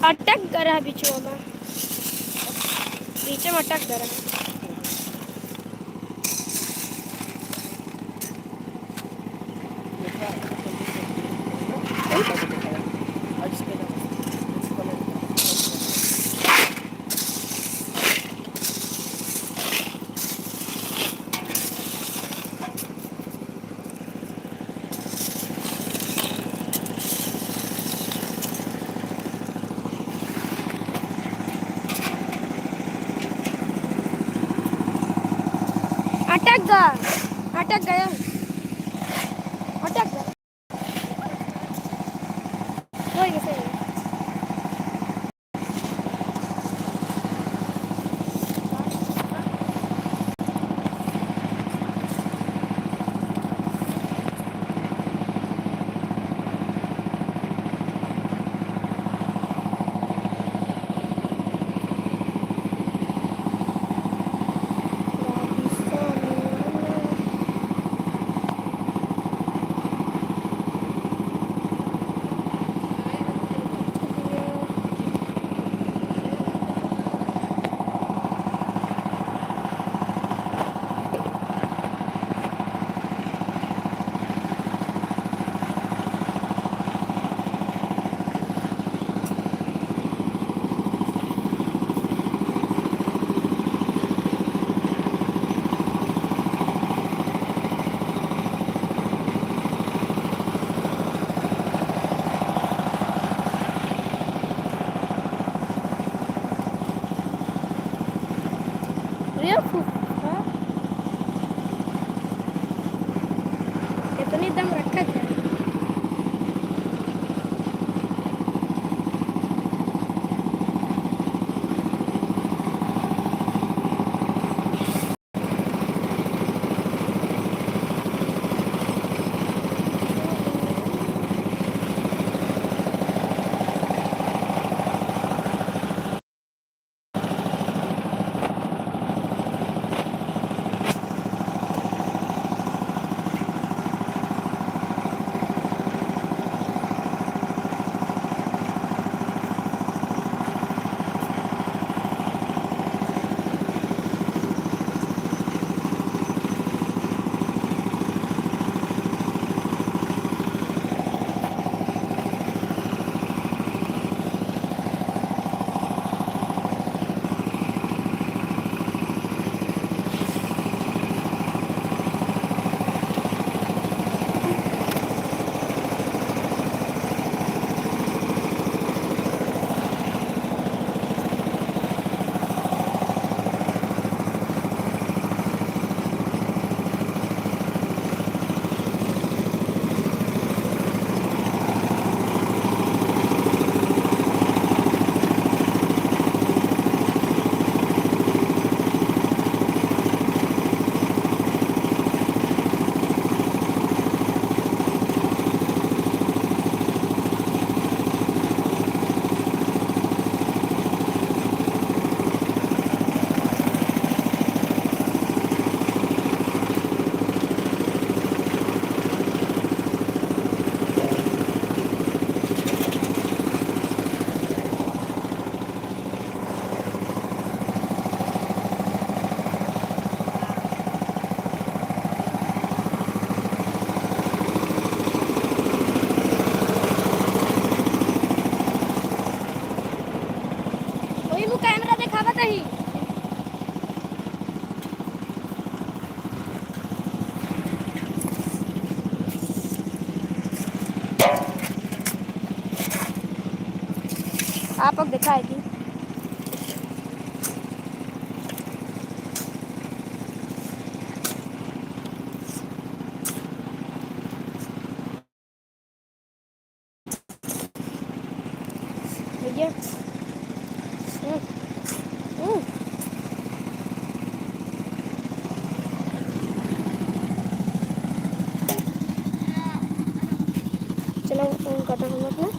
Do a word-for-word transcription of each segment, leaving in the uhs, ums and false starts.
अटक गया रहा बीचवा में, बीचे में अटक गया रहा। अटक गा, अटक गया, अटक गया। सही है, सही है। अरे फूफा, इतनी दम रखा क्या? वही मुँह कैमरा देखावत ही। आप लोग देखा है कि भैया। हम्म। हम्म। चलो, फोन काटो हम अपना।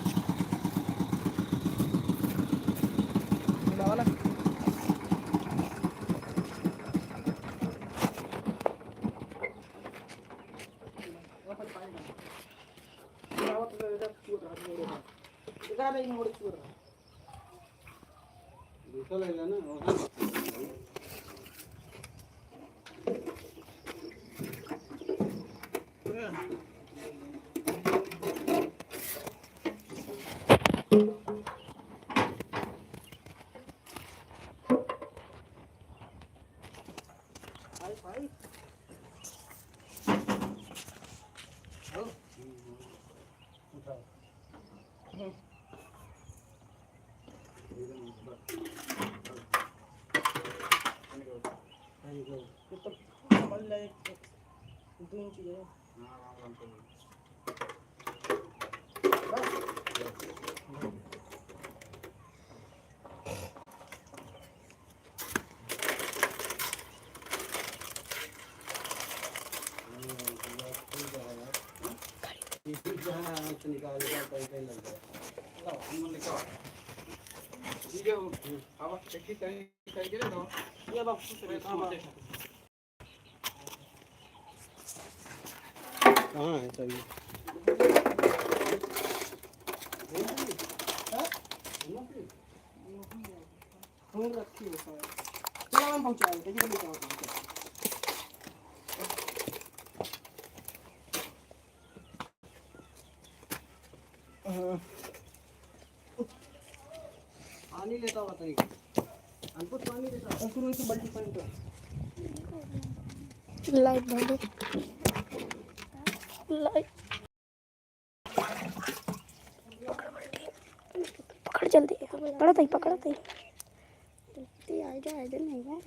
दूसरा ले लेना, और हाँ। कहाँ है चाबी? फोन रखी है शायद। चलो, हम पहुँचा देते हैं, किधर लेके आओ तुम? हाँ। पानी लेता हुआ तरीका। अंकुर पानी लेता हुआ। अंकुर, वही से बाल्टी पानी तो। लाइट बंद है। लाइट। पकड़ जल्दी, पकड़ ताई, पकड़ ताई। जल्दी आ जा, आ जा, नहीं आ।